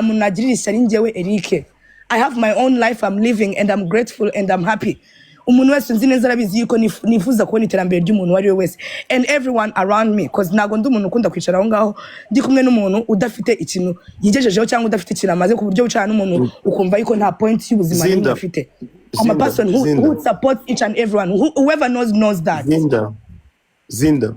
Muntu nagirira ishyari njyewe Eric. I have my own life I'm living and I'm grateful and I'm happy. Umuntu wese nzi neza arabizi yuko nifuza kubona iterambere ry'umuntu uwo ari we wese and everyone around me, 'cause ntabwo ndi umuntu ukunda kwicara aho ngaho ndi kumwe n'umuntu udafite ikintu yigejejeho cyangwa udafite ikintu amaze, ku buryo wicarana n'umuntu ukumva yuko nta point y'ubuzima n'imwe Zinda. afite. I'm a Zinda, person who, Zinda. who supports each and everyone. Whoever knows knows that. Zinda, Zinda,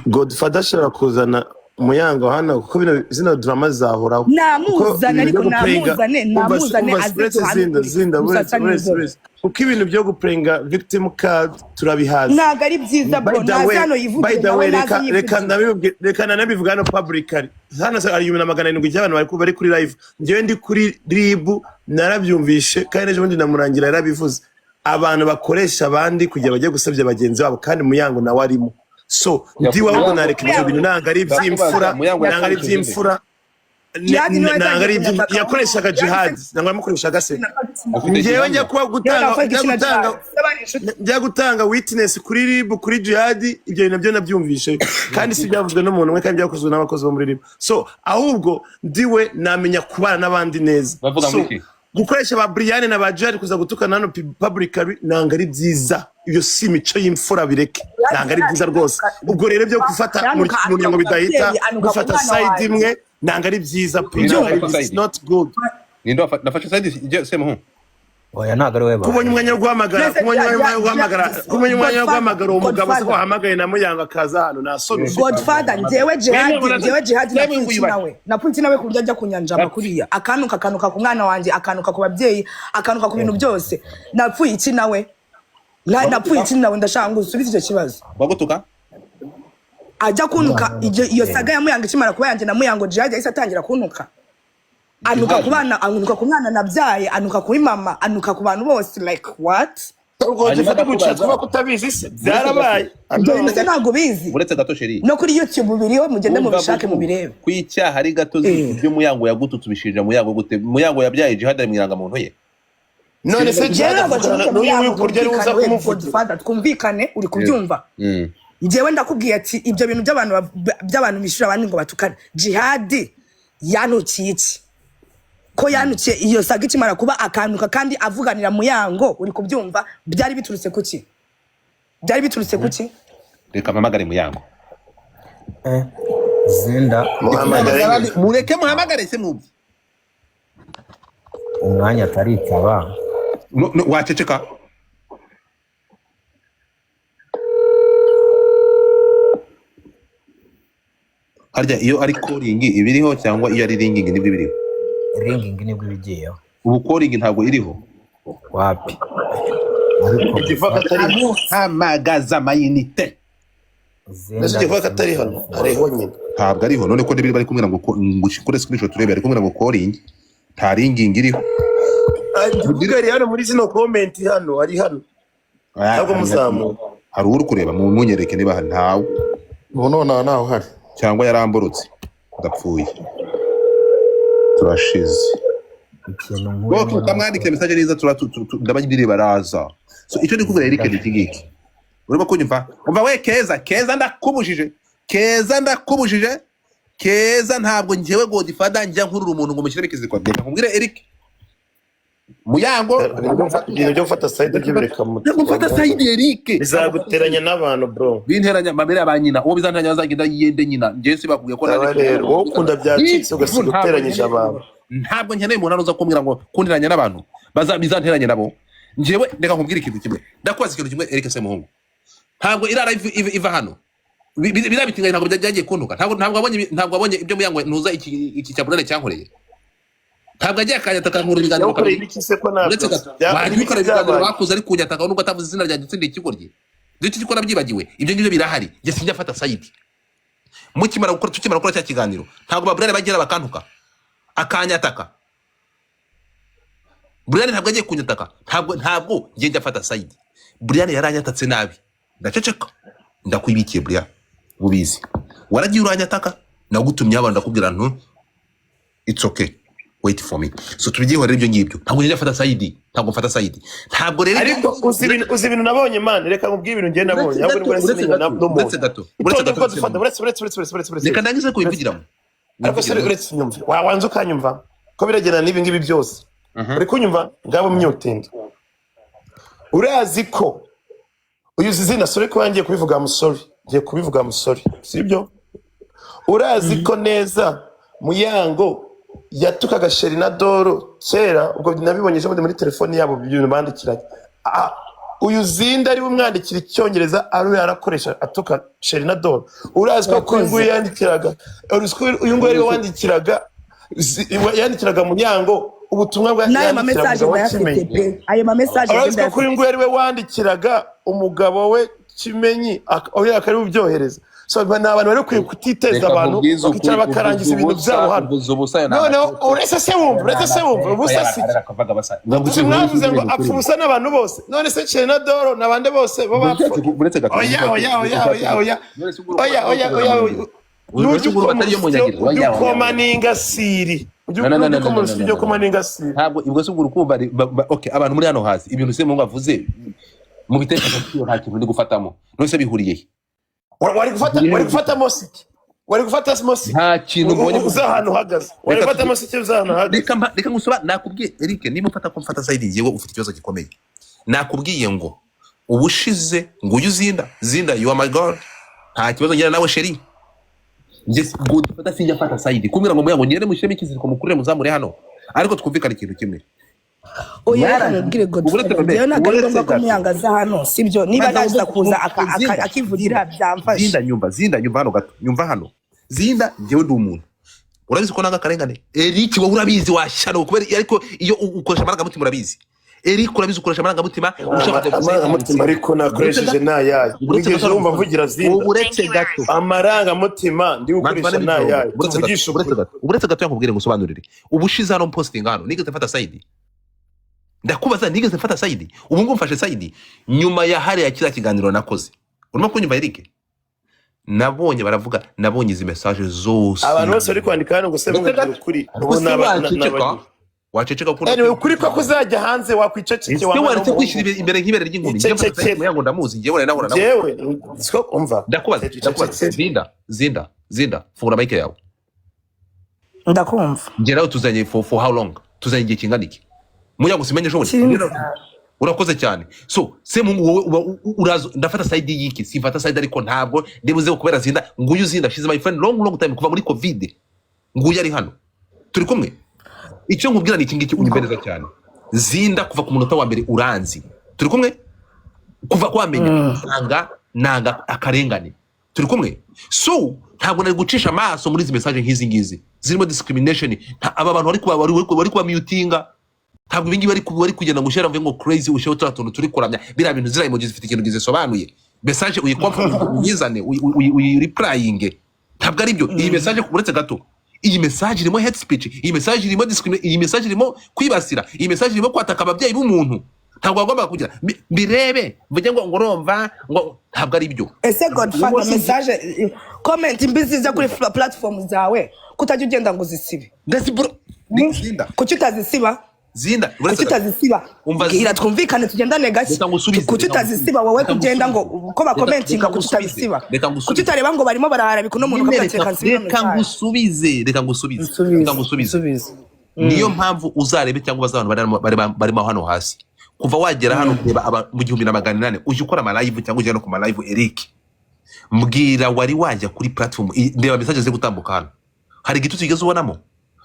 Godfather ashobora kuzana Muyango hano, kuko bino zino drama zahoraho. Namuzane, ariko namuzane, namuzane aze Uretse duhane Zinda, ukuri. Zinda, uretse Musasa uretse n'inzobe. Uretse kuko ibintu byo guplayinga victim card turabihaza. Ntabwo ari byiza, bro. By the Naze way, hano by yivugire the nawe, way, naze reka reka yivugire. ndabibabwira, reka nanabivuga hano publicly. Hano hari 1700 by'abantu bari kuri live. Njyewe ndi kuri RIB narabyumvishe, kandi ejo bundi namurangira yarabivuze, abantu bakoresha abandi kugira bajye gusebya bagenzi babo, kandi Muyango nawe arimo. So ndi ahubwo Muyango- nareka ibyo bintu, ntabwo ari iby'imfura. Muyango Ntabwo ari yakoresheje nde? iby'imfura. Jihad niwe Ntabwo ari yatangiye iby'imfura. kunyataka. Yakoreshaga Jihad, ntabwo yamukoreshaga se. Ufite Njyewe gihamya? njya kuba gutanga njya gutanga njya gutanga witness kuri RIB kuri Jihad. Ibyo bintu nabyo nabyumvishe, kandi si byavuzwe n'umuntu umwe, kandi byakozwe n'abakozi bo muri RIB. So ahubwo ndiwe namenya kubana n'abandi neza. Bavuga So ngo iki? gukoresha ba Brian na ba Jihad kuza gutukana hano publicly ntabwo ari byiza. Iyo si imico y'imfura, bireke, ntabwo ari byiza rwose. Ubwo rero byo gufata mu ngo bidahita gufata side imwe ntabwo ari byiza pe, ntabwo ari byiza. It's not good. Ninde nafashe side ijya Semuhu? Oya, ntabwo ari we. Kubonye umwanya wo guhamagara, kubonye umwanya wo guhamagara, kubonye umwanya wo guhamagara uwo mugabo se, ko wahamagaye na Muyango akaza hano, nta soni ufite? Godfather, njyewe Jihad, njyewe Jihad Semwe napfunsi wiyubashye. nawe, napfunsi nawe ku buryo ajya kunyanjama kuriya, akanuka, akanuka ku mwana wanjye, akanuka ku babyeyi, akanuka ku bintu byose. Napfuye iki nawe? Napfuye iki nawe? Ndashaka ngo usubize icyo kibazo. Bagutuka? Ajya kuntuka iyo saga ya Muyango ikimara kuba yanjye na Muyango, Jihad yahise atangira kuntuka, anuka ku bana, anuka ku mwana nabyaye, anuka kuri mama, anuka ku bantu bose. Like what? Ubwo Hanyuma gifata guca ndakubaza. twuba kutabizi se byarabaye? Ibyo bintu se ntabwo bizi? Uretse gato, chérie. No kuri YouTube biriho, mugende Wumva mubishake, gutu, mubirebe. Ko icyaha ari gatozi. Ibyo Muyango yagututse ubishinja Muyango gute? Muyango yabyaye Jihad ari mu irangamuntu ye. None se Njyewe Jihad ntabwo avugana nshyigikiye n'uyu Muyango, ku buryo ari buza twumvikane we. kumuvugira? Godfather, twumvikane, uri kubyumva? Mm. Njyewe ndakubwiye ati ibyo bintu by'abantu by'abantu bishyura abandi ngo batukane, Jihadi yanukiye iki? Ko yanukiye iyo saga ikimara kuba, akantuka kandi avuganira Muyango, uri kubyumva? Byari biturutse kuki? Byari biturutse kuki? Reka mpamagare Muyango. Eh, Zinda. Muhamagare. Mureke muhamagare se mwumve. Umwanya ataritaba. No, no, waceceka. Harya iyo ari calling iba iriho cyangwa iyo ari ringing nibwo iba iriho? Ringing nibwo iba igiyeho. Ubu calling ntabwo iriho. Wapi, ariko Igivuga gusa atari Amuhamagaza amayinite. Zinda. Mbese igivuga atari hano, ariho nyine. Ntabwo ariho. None ko ndebere bari kumubwira ngo ngo ukore screenshot urebe, ari kumubwira ngo calling, nta ringing iriho. Igivuga ari hano muri zino comment, hano ari hano. Ntabwo muzamuka. Hari uri kureba mu munyereke niba hari ntawe. Ubu nonaha ntawe uhari. Cyangwa yaramborotse, ndapfuye, turashize. Ikintu Wowe nkuyemo ukamwandikira message neza, ndabagirira baraza. So icyo ndi kuvuga, Eric, ni iki ngiki urimo kunyumva? Umva we Keza, Keza ndakubujije, Keza ndakubujije, Keza. Ntabwo njyewe Godfather njya nkurura umuntu ngo mushyiremo ikiziriko. Reka nkubwire, Eric, Muyango. Ibintu byo gufata side byo bireka. Ntabwo mfata side, Eric. Bizaguteranya n'abantu, bro. Binteranya mabere ya ba nyina, uwo bizanteranya azagenda yende nyina. Njyewe si bakubwiye ko Aba rero wowe ukunda byacitse, ugasiga uteranyije abantu. Ntabwo nkeneye umuntu uza kumbwira ngo kunteranya n'abantu baza bizanteranye nabo. Njyewe reka nkubwire ikintu kimwe, ndakubaza ikintu kimwe, Eric Semuhungu. Ntabwo irara iva hano. Biriya bitinganyi ntabwo byagiye kuntuka. Ntabwo wabonye ibyo Muyango ntuza iki cya Burane cyankoreye? Ntabwo agiye akanyataka nkura ibiganiro Yagukoreye kabiri. ibiki se ko ntabyo? Uretse gato, Byakoreye wajya ibiki ukora ibiganiro byabaye? bakuze ari kunyataka nubwo atavuze izina ryanjye, utsindiye ikigoryi. Ibyo cyo byibagiwe, ibyo ngibyo birahari. Njye sinjya mfata side. Mukimara gukora, tukimara gukora cya kiganiro, ntabwo ba Burane bagera bakantuka akanyataka. Burane ntabwo agiye kunyataka. Ntabwo njye njya mfata side. Burane yaranyatatse nabi, ndaceceka. Ndakwibikiye Burane, ubizi waragiye uranyataka, nagutumye abantu, ndakubwira ntu it's okay, wait for me. So tubyihorere ibyo ngibyo. Ntabwo njya mfata side, ntabwo mfata side, ntabwo rero. Ariko uzi ibintu nabonye, man? Reka nkubwire ibintu njye nabonye. Uretse Ahubwo gato, nibwo uretse nasimenye gato, n'umuntu. uretse gato, uretse Itonde gato, ko dufata, uretse, uretse, uretse, uretse, uretse, uretse. Reka ndangize kubivugiramo. Ariko se Wivugira. uretse unyumve, wawanza ukanyumva ko biragenda n'ibi ngibi byose. Uri kunyumva? Ngabo myutinda, urazi ko uyu zizina, sorry kuba ngiye kubivuga, musore, ngiye kubivuga musore, sibyo? Urazi ko neza Muyango yatukaga Sheri na Doro kera. Ubwo nabibonye ejo bundi muri telefoni yabo, ibintu bandikiranye. Ah, uyu Zinda ari we umwandikira icyongereza, ari we yarakoresha atuka Sheri na Doro. Urazi ko uyu nguyu Urakoze. yandikiraga, urazi ko uyu nguyu ari we wandikiraga yandikiraga Muyango ubutumwa bwa N'ayo yandikiraga ma message umugabo we ndayafite Kimenyi. pe, ayo ma message Urazi ko kuri ndayafite. nguyu ari we wandikiraga umugabo we Kimenyi, oya, akari bubyohereza. So ni abantu bari bakwiye kutiteza Reka abantu nkubwize ukuri, bakicara bakarangiza uvuze ibintu ubusa, byabo hano. uvuze ubusa, ayo ni Noneho amateka. uretse se wumva, uretse se wumva, ubusa si Uretse mwavuze ngo apfa ubusa n'abantu bose. None se Sheri na Doro n'abandi bose bo bapfa? Uretse gato. Oya, oya, oya, oya, oya, oya, oya, oya, oya. Uretse ubwo batari yo munyagira. Oya, oya, oya. Ujya ukoma n'ingasiri. No, no, no, no, Ujya ukoma no, no, urusyo, no, ujya no, ukoma no. n'ingasiri. Ntabwo ubwo se ubwo urukumva okay, abantu muri hano hasi, ibintu se mungu avuze mu bitekerezo by'iyo nta kintu ndi gufatamo. None se bihuriye he? Wari gufata, wari gufata mosiki, wari gufata mosiki. Nta kintu mbonye. Uzi ahantu uhagaze, wari Reka gufata mosiki, uzi ahantu uhagaze. Reka ngusoba nakubwiye, Eric, niba ufata ko mfata side ngewe, ufite ikibazo gikomeye. Nakubwiye ngo ubushize ngo uyu Zinda, Zinda, you are my girl, nta kibazo ngira nawe, chérie. Njye ngo dufata, sinjya mfata side kumbwira ngo muyango ngende mushyiremo ikiziriko mukurire muzamure hano. Ariko twumvikane ikintu kimwe. Oya, reka Mwarangiye. mubwire Uretse Godfather, Bebe, njyewe ntabwo ari uretse ngombwa ko gato. Muyango aza hano, sibyo? Niba Banza yaza wumve. kuza Zinda, akivugira Zinda, byamfasha. Zinda, nyumva, Zinda, nyumva hano gato, nyumva hano. Zinda, njyewe ndi umuntu, urabizi ko nanga akarengane. Eric, wowe urabizi washyano kubera, ariko iyo ukoresha amarangamutima, urabizi Eric, urabizi ukoresha amarangamutima ushaka kujya gusa. Amarangamutima ariko nakoresheje ni ayahe? Uretse Wigeze gato. wumva mvugira Zinda? Uretse gato. Amarangamutima ndi gukoresha ni ayahe? Uretse gato. Tuvugishe Uretse ukuri. gato, uretse gato, yakubwire, ngusobanurire. Ubushize hano posting hano, nigeze mfata side? Ndakubaza, nigeze mfata side? Ubu ngubu mfashe side nyuma ya hariya kiriya kiganiro nakoze. Urimo kunyumva, Eric? Nabonye baravuga, nabonye izi message zose. Abantu bose bari kwandika hano ngo se Uretse mubwira gato. ukuri. Ariko Ubu se waceceka? Waceceka ko Anyway, ukuri ko kuzajya hanze, wakwiceceke ese wa mwana waretse w'umuhungu. kwishyira imbere nk'ibere ry'inkumi? Njye mfata side. Icecekere. Muyango ndamuzi njyewe, nari nahura nawe. Jewe siko umva. Ndakubaza, ndakubaza. Icecekere. Zinda, Zinda, Zinda, fungura mic yawe. Ndakumva. Njye nawe tuzanye for how long? Tuzanye igihe kingana iki? Muyango simenye ejo bundi. Kinini. Urakoze cyane. So Semungu, wowe uba uraza ndafata side y'iki? Simfata side, ariko ntabwo ndibuze kubera Zinda. Nguyu Zinda, she's my friend long, long time, kuva muri COVID. Nguyu ari hano, turi kumwe. Icyo nkubwira ni iki ngiki, unyumve neza cyane. Zinda, kuva ku munota wa mbere uranzi, turi kumwe kuva kwamenya nanga nanga akarengane, turi kumwe. So ntabwo nari gucisha amaso muri izi message nk'izi ngizi zirimo discrimination. Aba bantu bari kuba mutinga, ntabwo ibingibi bari kugenda ngo ushyire mvuge ngo crazy, ushyire turiya tuntu turi kuramya, biriya bintu, ziriya emoji zifite ikintu zisobanuye. Message uyizane, uyireplyinge, ntabwo ari byo. Iyi message, uretse gato, iyi message irimo hate speech, iyi message irimo discrimination, iyi message irimo kwibasira, iyi message irimo kwataka ababyeyi b'umuntu. Ntabwo bagomba kugira mbirebe mvuge ngo urumva ngo ntabwo ari byo. Ese Godfather, message, comment mbi ziza kuri platform zawe, kutajya ugenda ngo uzisibe? Ndazibura. Zinda. Kuki utazisiba? Zinda, uretse Kuki gato. utazisiba? Umva. Bwira, twumvikane, tugendane gake. Reka ngusubize, Kuki reka utazisiba ngusubize. wowe? Reka Kugenda ngo ngusubize. ko bacommentinga, Reka kuki ngusubize. utazisiba? Reka ngusubize. Kuki utareba ngo barimo baraharabika uno muntu Nyine ukavuga ati reka reka nsibe ino reka message? ngusubize, reka ngusubize. Nsubize. Reka ngusubize. Nsubize. Niyo mpamvu uzarebe cyangwa ubaze abantu barimo hano hasi. Kuva wagera hano kureba mu 1800, ujya ukora ama live cyangwa ujya no ku ma live, Eric, mbwira, wari wajya kuri platform ndeba message ziri gutambuka hano, hari igitutsi ugeze ubonamo?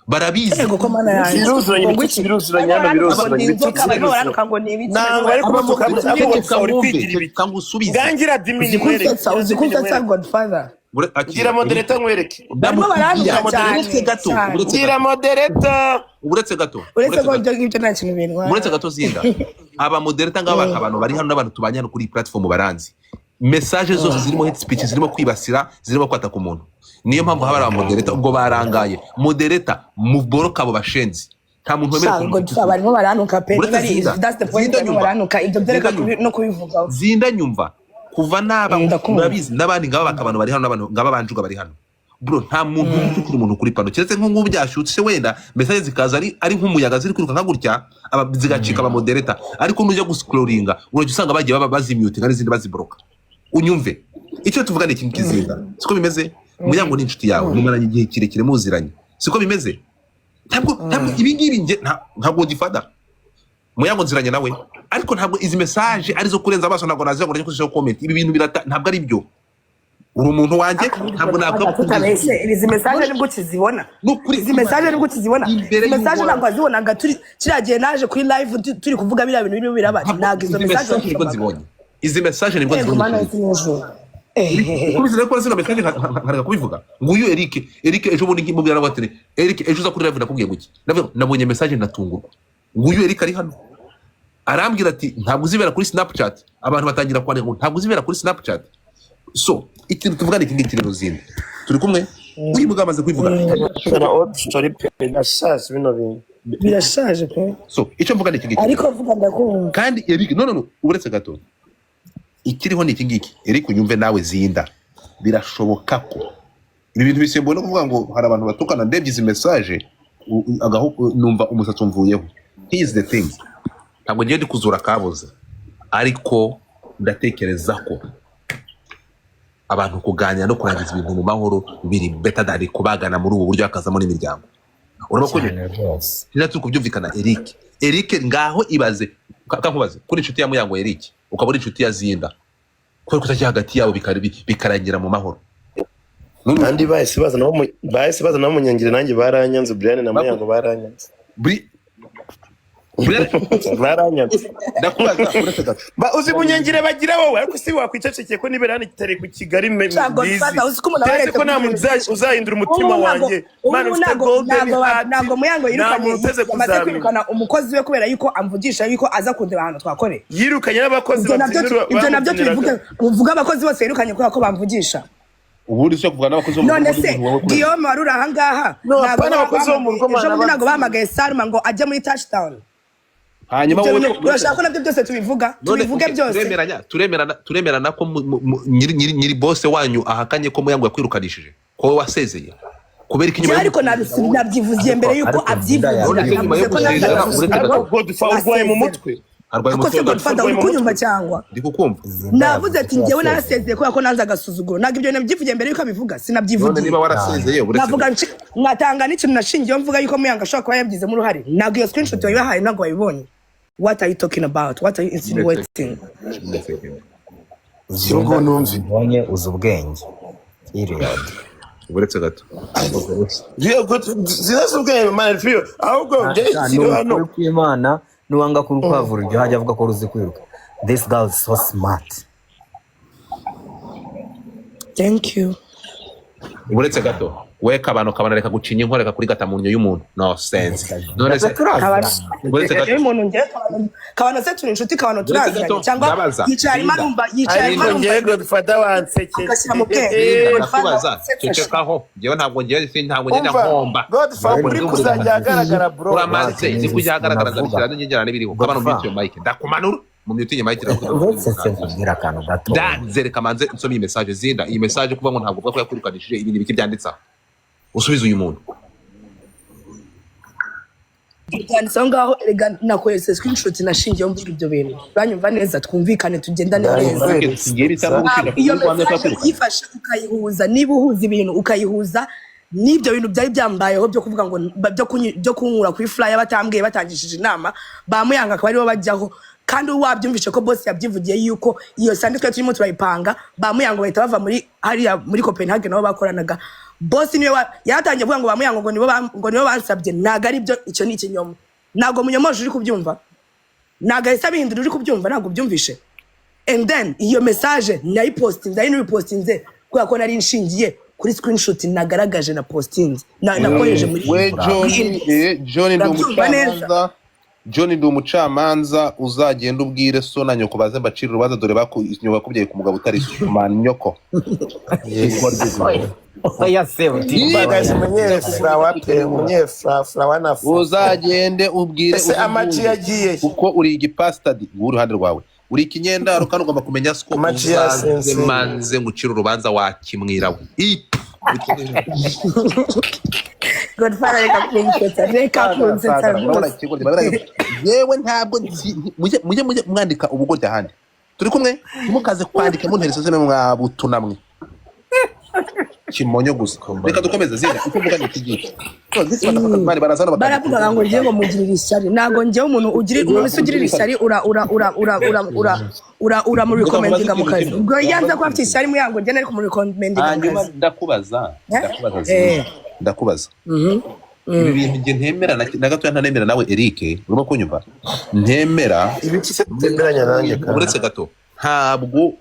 Barabizi. Ego ko Mana yanjye. Biruzuranye. Ngo Ibitutsi iki? biruzuranye hano, Barimo baranuka ngo biruzuranye ni ibitutsi. inzoka, barimo Biruzuranye. baranuka ngo ni ibiki. Ntabwo bari kumutuka, ahubwo Reka uri mwumve, kwigira ibiki. reka ngusubize. Ngangira admin Uzi nkwereke. kunsetsa, uzi kunsetsa, Godfather. Akira, Gira moderator nkwereke. Barimo baranuka Ndamukubwira. cyane Uretse gato. cyane. Uretse Gira gato. moderator. Uretse gato. Uretse Uretse ko gato. ibyo ngibyo nta kintu bintwara. Uretse gato, Zinda. Aba moderator ngaba, abantu bari hano n'abantu tubanye hano kuri iyi platform baranzi. Message zose zirimo hate speech, zirimo kwibasira, zirimo kwataka umuntu, niyo mpamvu haba hari abamoderator. Ubwo barangaye, moderator muboroka abo bashenzi. Nta muntu wemerewe Sha, kumuntu. Godfather, barimo baranuka pe. Uretse Niba ari Zinda. that's the point. Zinda, Barimo nyumva. baranuka ibyo byereka Zinda, nyumva. no kubivugaho. Zinda, nyumva. Kuva naba Ndakumva. urabizi n'abandi ngaba abantu bari hano, n'abantu ngaba banjuga bari hano, bro, nta muntu utukura umuntu kuri pano, keretse nk'ubu byashyutse wenda message zikaza ari nk'umuyaga ziri kwiruka nka gutya, zigacika abamoderator. Ariko nujya guscrollinga urajya usanga bagiye baba bazimute n'izindi baziboroka. Unyumve, icyo tuvuga ni ikintu kizinga, siko bimeze? Muyango ni inshuti yawe, mumaranye igihe kirekire, muziranye, siko bimeze? Ntabwo ibi ngibi nge ntabwo gifata Muyango nziranye nawe, ariko ntabwo izi message arizo kurenza amaso. Ntabwo naziga ngo njye kuzishyiraho comment. Ibi bintu birata, ntabwo ari byo. Uri umuntu wanjye, ntabwo nakakubwiza. Tutabeshye, izi message nibwo ukizibona? Nukuri. Izi message nibwo ukizibona? Imbere Izi message y'Uhoraho. ntabwo wazibonaga turi kiriya gihe naje kuri live turi kuvuga biriya bintu birimo biraba. Ntabwo izo Izi message message nibwo wazisomaga. nzibonye, izi message nibwo Yego. nzibonye. Mana y'isi n'ijuru. Ehehe. Kubizi rero ko zino message nkareka kubivuga. Nguyu Eric, Eric ejo bundi nkimubwira nawe ati: "Eric, ejo uza kuri live." Nakubwiye guki? Ndavuga nabonye message ndatungurwa. Nguyu Eric ari hano, arambwira ati: "Ntabwo uzibera kuri Snapchat." Abantu batangira kwandika ngo: "Ntabwo uzibera kuri Snapchat." So ikintu tuvuga ni iki ngiki rero, zindi turi kumwe, uyu mugabo amaze kubivuga. Na old story pe, birashaje bino bintu. Birashaje pe. So icyo mvuga ni iki ngiki. Ariko vuga, ndakumva. Kandi Eric, no, no, no, uretse gato, ikiriho ni iki ngiki. Eric, unyumve nawe zinda, birashoboka ko ibi bintu bisembuwe no kuvuga ngo hari abantu batukana. Ndebye izi message numva umusatsi umvuyeho. Here's the thing: ntabwo ngiye ndi kuzura kabuze, ariko ndatekereza ko abantu kuganira no kurangiza ibintu mu mahoro biri better than kubagana muri ubu buryo, hakazamo n'imiryango. Urabona ko Cyane rwose. Niba turi kubyumvikana, Eric, Eric, ngaho ibaze, kankubaze, kuri inshuti ya Muyango Eric, ukaba uri inshuti ya Zinda, kubera kutajya hagati yabo bikarangira mu mahoro? Kandi bahise baza nabo munyangire, nanjye baranyanze. Brian na Muyango baranyanze. Brian, Baranyanze. Ndakubaza, uretse gato. Ba uzi munyangire bagira wowe, ariko si wakwicecekeye ko nibera hano kitari ku Kigali Sha, mbizi. Godfather, uzi ko umuntu aba Ndetse yaretse ko nta muntu uzahindura umutima Ubu ntabwo wanjye. Man, ubu ufite ntabwo golden ntabwo heart, ntabwo Muyango nta yirukanye, muntu uteze yamaze kuzamenya. kwirukana umukozi we kubera yuko amvugisha yuko aza kundeba ahantu twakoreye. Yirukanye n'abakozi Ibyo nabyo babyinira ibyo nabyo tubivuge? bamubyiniraga. Uvuge abakozi bose yirukanye kubera ko bamvugisha. Ubundi se kuvuga n'abakozi bo mu None rugo se n'umuntu wowe kubera Guillaume wari uri ahangaha, No, ntabwo apana abakozi bo mu rugo, ejo mana, bundi ntabwo bahamagaye Salma ngo ajye muri Touchdown? Hanyuma Ibyo wowe bintu urashaka ko nabyo byose tubivuga? None Tubivuge okay, byose. Turemerana ko nyiri boss wanyu ahakanye ko Muyango yakwirukanishije, ko wowe wasezeye kubera ko inyuma Njye ariko nabyivugiye mbere yuko Ariko Zinda abyivugira. None se nyuma yo Navuze ko nanze gusezera, agasuzuguro. uretse gato. Ariko Godfather, urwaye mu mutwe. Arwaye Ako se umutwe. Godfather, uri Urwaye mu kunyumva mutwe. cyangwa? Ndi kukumva. Zinda Navuze yavuze ati ko njyewe yasezeye. narasezeye kubera ko nanze agasuzuguro. Ntabwo ibyo bintu nabyivugiye mbere yuko abivuga? None Sinabyivugiye. niba warasezeye, uretse Navuga nkatanga n'ikintu nashingiyeho mvuga yuko Muyango ashobora kuba yabigizemo uruhare. Ntabwo iyo screenshot wayibahaye? Ntabwo wayibonye? What are you talking about? What are you insinuating? Zinda Ubwo numve. mbonye uzi ubwenge, period. Uretse gato. Zinazi ubwenge, man, feel ahubwo njye Ni kiri hano. ukuri kw'Imana, nuwanga ko urukwavu ruryoha ajya avuga ko ruzi kwiruka. This girl is so smart. Thank you. Uretse gato, we kabano, kabano, reka gucinya inkoro, reka kurigata mu nnyo y'umuntu. No sense. None se Kabano uretse gato. Iyo umuntu ngewe Kabano, Kabano se turi inshuti? Kabano Uretse turaziranye gato, cyangwa ndabaza. yicaye arimo Linda. arumva, yicaye arimo Ariko arumva njyewe Godfather wansekeje. agashyira mu bwenge. Linda, Godfather ndakubaza. wansekeje. Cecekaho, njyewe ntabwo ngewe ntabwo ngenda Umva nkomba. Godfather, uri kuzajya ahagaragara, bro. Uramanze nzi kujya ahagaragara, nzabishyira n'ingera n'ibiriho. Kabano, Godfather. mute your mic, ndakumanura mu mute mic. Uretse se nkubwira akantu gato. Ndanze, reka manze nsome iyi message. Zinda, iyi message kuvuga ngo ntabwo uvuga ko yakwirukanishije, ibi ni ibiki byanditse aho? Usubize uyu muntu. Byanditse aho ngaho erega, nakohereza screenshot nashingiyeho mvuga ibyo bintu. Uranyumva neza? Twumvikane, tugendane neza. Ngiye bisa nko gushinja Iyo kuko wamye ko message yakwirukanye. uyifashe ukayihuza, niba uhuza ibintu ukayihuza n'ibyo bintu byari byambayeho byo kuvuga ngo byo kunkura kuri flyer batambwiye, batangishije inama, ba Muyanga akaba aribo bajyaho, kandi wabyumvishe ko boss yabyivugiye yuko iyo sande twari turimo turayipanga, ba Muyango bahita bava muri hariya muri Copenhagen nabo bakoranaga. Boss niwe yaratangiye kuvuga ngo ba Muyango ngo nibo bansabye. Ntabwo ari byo, icyo ni ikinyoma. Ntabwo munyomoje, uri kubyumva? Ntabwo ahise abihindura, uri kubyumva? Ntabwo ubyumvishe? And then iyo message nayipostinze, ari n'ubipostinze kubera ko nari nshingiye kuri screenshot nagaragaje na postinze nakoresheje muri We John, muri inbox. John, ndi Urabyumva neza? umucamanza. John, ndi umucamanza. Uzagenda ubwire so na nyoko baze mbacire urubanza. Dore nyoko yakubyaye ku mugabo utari so, man nyoko. Oya se uti. Guys, munyere flower pe, munyere flower na flower. Uzagende ubwire Ese amaji uzi yagiye he? Kuko uri igipasitadi wowe, uruhande rwawe uri ikinyendaro, kandi ugomba kumenya ko Amaji ya uzaze sensei. manze ngucire urubanza wakimwira we. Godfather, reka kunsetsa, reka kunsetsa Urabona rwose. ikigoryi, yewe ntabwo mujye mwandika ubugoryi ahandi. Turi kumwe, ntimukaze kwandika muntera iseseme mwabutu namwe. Kimonyo gusa. Reka dukomeze. Zinda, icyo mvuga ni iki ngiki. So, this motherfucker, man, baraza hano Baravuga ngo ngiye ngo mugirire ishyari. Ntabwo njyewe umuntu ugira, umuntu se ugirira ishyari ura ura ura ura ura ura ura uramurecommendinga mu kazi? Ubwo yanze ko afite ishyari, Muyango, njye nari kumurecommendinga mu Hanyuma kazi? ndakubaza. Eh? Ndakubaza. Eh. Zinda, ndakubaza. Ibi bintu njye ntemera na gatoya, ntanemera nawe Eric, urimo kunyumva? Ntemera. Ibiki se utemeranya nanjye kandi? Uretse gato, ntabwo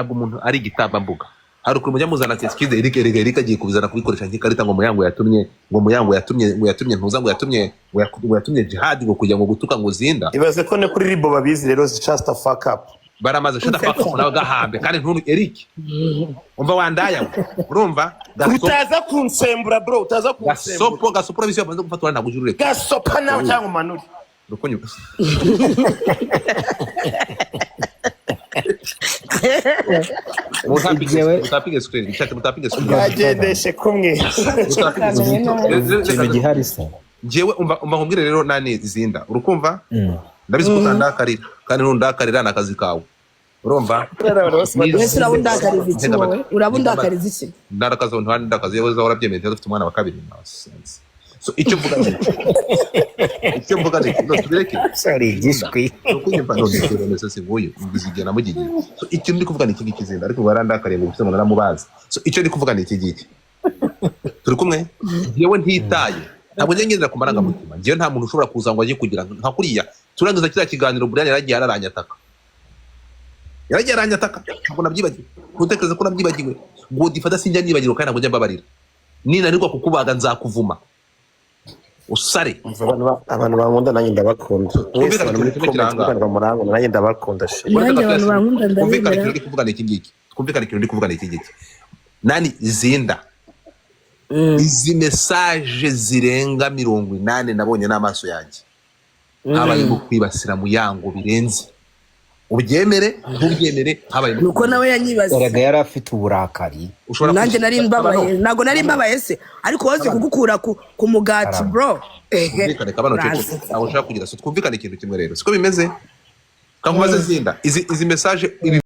umuntu ari igitambambuga. Hari ukuntu mujya muzana excuse, Eric, Eric, Eric agiye kubizana kubikoresha nk'ikarita, ngo Muyango yatumye, ngo Muyango yatumye, ngo yatumye ntuza, ngo yatumye, ngo yatumye Jihad, ngo kujya ngo gutuka ngo Zinda. Ibaze ko ne kuri ribo babizi rero, just a fuck up. Baramaze. Shut the fuck up nawe, gahambe kandi ntunu. Eric, umva wandaya we. Urumva gasopo? Utaza kunsembura bro, utaza kunsembura. Gasopo, gasopo, urabizi, bamaze gufatwa, ntabwo ujya ureka. Gasopa nawe cyangwa umanure. Urukunyumva? Njyewe- Mutapige screen chat, mutapige screen. Bwagendeshe kumwe. Mutapige screen. Ikintu gihari se? Njyewe umva nkubwire rero, nani, Zinda, urukumva? Ndabizi ko utandakarira, kandi nundakarira ni akazi kawe, urumva? Mbese uraba undakariza iki wowe? Uraba undakariza iki? Ndarakaza, ntandakaza yewe, uzahora byemeye, dufite umwana wa kabiri. Nonsense. So icyo mvuga ni iki? Icyo mvuga ni iki? No, tubireke. Sorry, igishwi. Ukunyumva none? None se nguyu igihe namugigiye. So icyo ndi kuvuga ni iki ngiki, Zinda, ariko barandakariye ngo ubuse ngo naramubaza. So icyo ndi kuvuga ni iki ngiki, turi kumwe? Njyewe ntitaye, ntabwo njya ngendera ku marangamutima. Njyewe nta muntu ushobora kuza ngo ajye kugira nka kuriya. Turangiza kiriya kiganiro, Brian yaragiye araranyataka, yaragiye aranyataka. Ntabwo nabyibagiwe. Ntutekereze ko nabyibagiwe. Godfather, sinjya nibagirwa kandi ntabwo njya mbabarira. Ninanirwa kukubaga nzakuvuma usare. Umva, abantu bankunda nanjye ndabakunda mwese. Twumvikane Abantu muri ikintu kimwe comment kiranga. abantu bamurangunda nanjye ndabakunda shi. Nanjye abantu bankunda Twumvikane. ndabemera. Ikintu ndi kuvuga ni iki ngiki, twumvikane. Ikintu ndi kuvuga ni iki ngiki, nani, Zinda. Izi message zirenga 80 nabonye n'amaso yanjye, habayemo kwibasira Muyango birenze. Ubyemere ntubyemere, habayemo. Nuko nawe yanyibasiye. Erega yari afite uburakari. Ushobora Nanjye nari mbabaye. Ntabwo nari mbabaye se? Ariko wazi kugukura ku mugati. Karame. Bro. Twumvikane, kabano cece. Urazi. Ntabwo nshaka kugira. So twumvikane ikintu kimwe rero, siko bimeze? Kankubaze, Zinda, izi message ibi